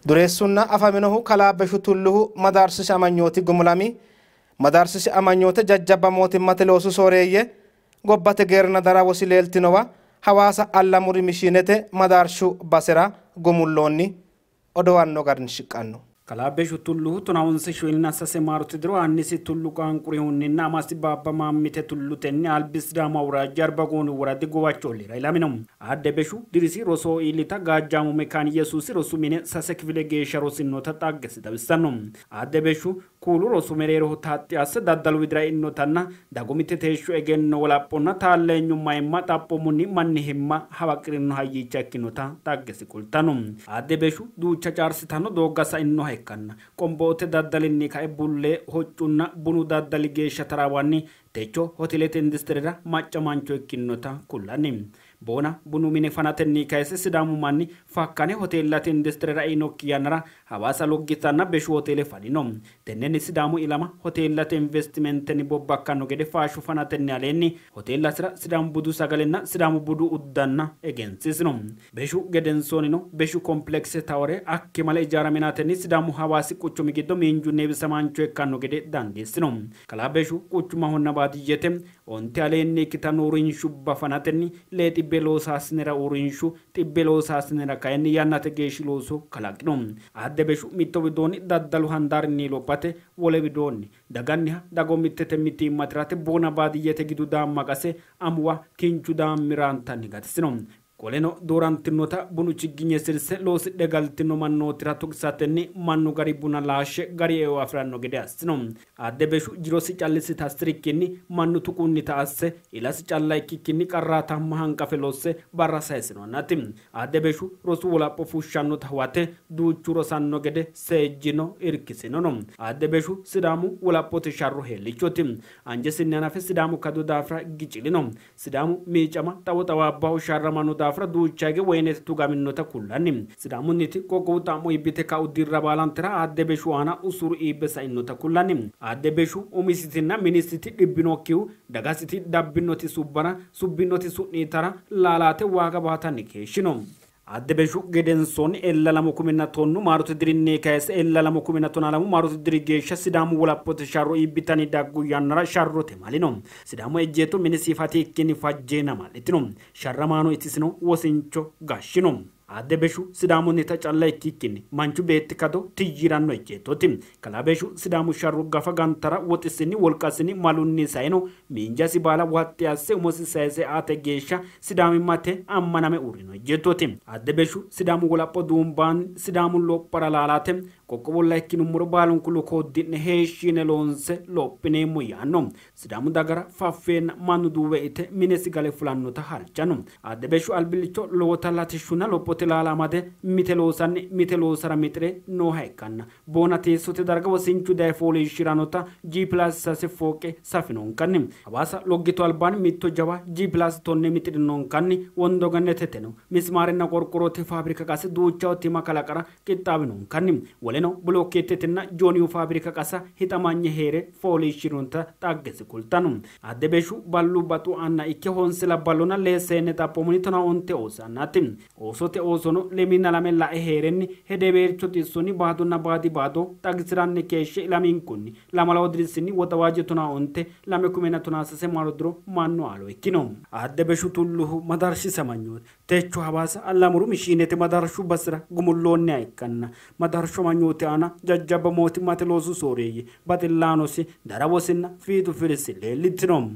Dureessunna afaminohu kalaa Beshu Tulluhu madaarsisi amanyooti gumulami. Madaarsisi amanyoote jajjabba mootimmate loosu sooreeyye gobbate geerna darawosi leeltinowa Hawaasa Allamuri mishiinete madaarshu basera gumulloonni odowanno garinni shiqqanno. Kalaa Beshu Tulluhu 1953 maarote diro annisi Tullu Qaanqurihunninna amasi Baabba Maammite Tullutenni albi Sidaamu awuraajja Arbagooni woradi Gowacho ollira ilamino. Aadde Beshu dirisi rosoho iillita Gaajjaamu Mekaani Yesuusi rosu mine 6 kifile geeshsha rosinnota xaggesi xawissanno. Aadde Beshu kuulu rosu mereeroho taxxi asse daddalu widira innotanna dagomittete heeshsho egenno wolaphonna taalleenyu mayimma xaphoomunni mannihimma hawaqirinno hayyicha ikkinota xaggesi kultanno. Aadde Beshu duucha caarsitanno doogga sainnoha ikkanna qomboote daddalinni kae bullee hoccunna bunu daddali geeshsha taraawanni techo hotelete industirera macca mancho ikkinnota kullanni. Boona bunu mine fanatenni kayse Sidaamu manni fakkane hotellate industirera einokki yannara Hawaasa loggitanna Beshu hotele fanino. Tennenni Sidaamu ilama hotellate investimentenni bobbakkanno gede faashu fanatenni aleenni hotellasira Sidaamu budu sagalenna Sidaamu budu uddanna egensiisino. Beshu gedensoonnino Beshu komplekse tawore akkimale ijaara minatenni Sidaamu Hawaasi quchumi giddo miinjunni heewisamaancho ikkanno gede dandiissino. Kalaa Beshu quchumahonna baadiyyete onte aleenni ikkitanno uurrinshubba fanatenni 6 loosaasinera uurrinshu 100 loosaasinera kayinni yannate geeshshi looso kalaqino. Aadde Beshu mitto widoonni daddalu handaarinni lophate wole widoonni daganniha dagomittete mitiimma tirate boona baadiyyete gidu daamma qase amuwa kinchu daammiraantanni gatisino. Qoleno doorantinota bunu chigginye sirse loosidhe galtino mannootira tuqisatenni mannu gari buna laashshe gari eo afiranno gede assino. Aadde Beshu jirosi callisita assirikkinni mannu tuqunnita asse ilasi calla ikkikkinni qarraatamma hanqafe loosse barra sayisinoonnati. Aadde Beshu rosu wolapho fushshannota huwate duuchu rosanno gede seejjino irkisinono. Aadde Beshu Sidaamu wolaphote sharro heellichooti. Anjesinni hanafe Sidaamu kadu daafira gicilino. Sidaamu miicama xawo xawaabbaho sharramanno daafira duucha hige woyinete tugaminota kullanni. Sidaamunniti qoqqowu xa'mo iibbite ka'u dirra baalantera Aadde Beshu aana usuru iibbe sainnota kullanni. Aadde Beshu umisitinna minisiti dhibbinokkihu dagasiti dabbinoti subbara subbinoti su'niitara laalaate waaga baatanni keeshshino. Aadde Beshu gedensoonni 2010 maarote dirinni kayse 2012 maarote diri geeshsha Sidaamu wolaphote sharro iibbitanni daggu yannara sharrote malino. Sidaamu ejjeetto minisi fatikkinni fajjeena mallitino. Sharramaano itisino wosincho gashshino. Aadde Beshu Sidaamunnita calla ikkikkinni manchu beetti kado tiyyiranno ejjeettooti. Kalaa Beshu Sidaamu sharro gafa gantara woxisinni wolqasinni malunni saino miinjasi baala waxxi asse umosi sayise aate geeshsha Sidaamimmate ammaname uurrino ejjeettooti. Aadde Beshu Sidaamu wolapho duumbaanni Sidaamu lophara laalaate qoqqowolla ikkinummoro baalunku lokooddi'ne heeshshine loonse lophineemmo yaanno. Sidaamu dagara faffeenna mannu duuwe ite minesi gale fulannota halchanno. Aadde Beshu albillicho lowota latishshunna lophote laala amade mite loosanni mite loosara mixire nooha ikkanna boona teessote darga wosinchu daye fooliishshiranota G+6 fooqe safinonkanni. Hawaasa loggito albaanni mitto jawa G+10 mixirinonkanni. Wondo ganneteteno mismaarenna qorqorote faabirika qase duucha tima kalaqara qixxaawinonkanni. Woleno bulokkeettetenna jooniyu faabirika qasa hixamanye heere fooliishshirinota xaggesi kultanno. Aadde Beshu ballu baxu anna ikke honse labballonna 2 seenne xaphoomunni 15 ooso annaati. Oosote oosono 22 lae heerenni hedeweelcho xissonni baadonna baadi baado xagisiranni keeshshe ilaminkunni 2 dirisinni woxawaajje 15 2016 maaro diro mannu aalo ikkino. Aadde Beshu Tulluhu madarshisa manyooti techo Hawaasa Allamuru mishiinete madarshu basera gumulloonniha ikkanna madarshu amanyooti aana jajjabba mootimmate loosu sooreeyye baxillaanosi darawosinna fiixu firisi leellitino.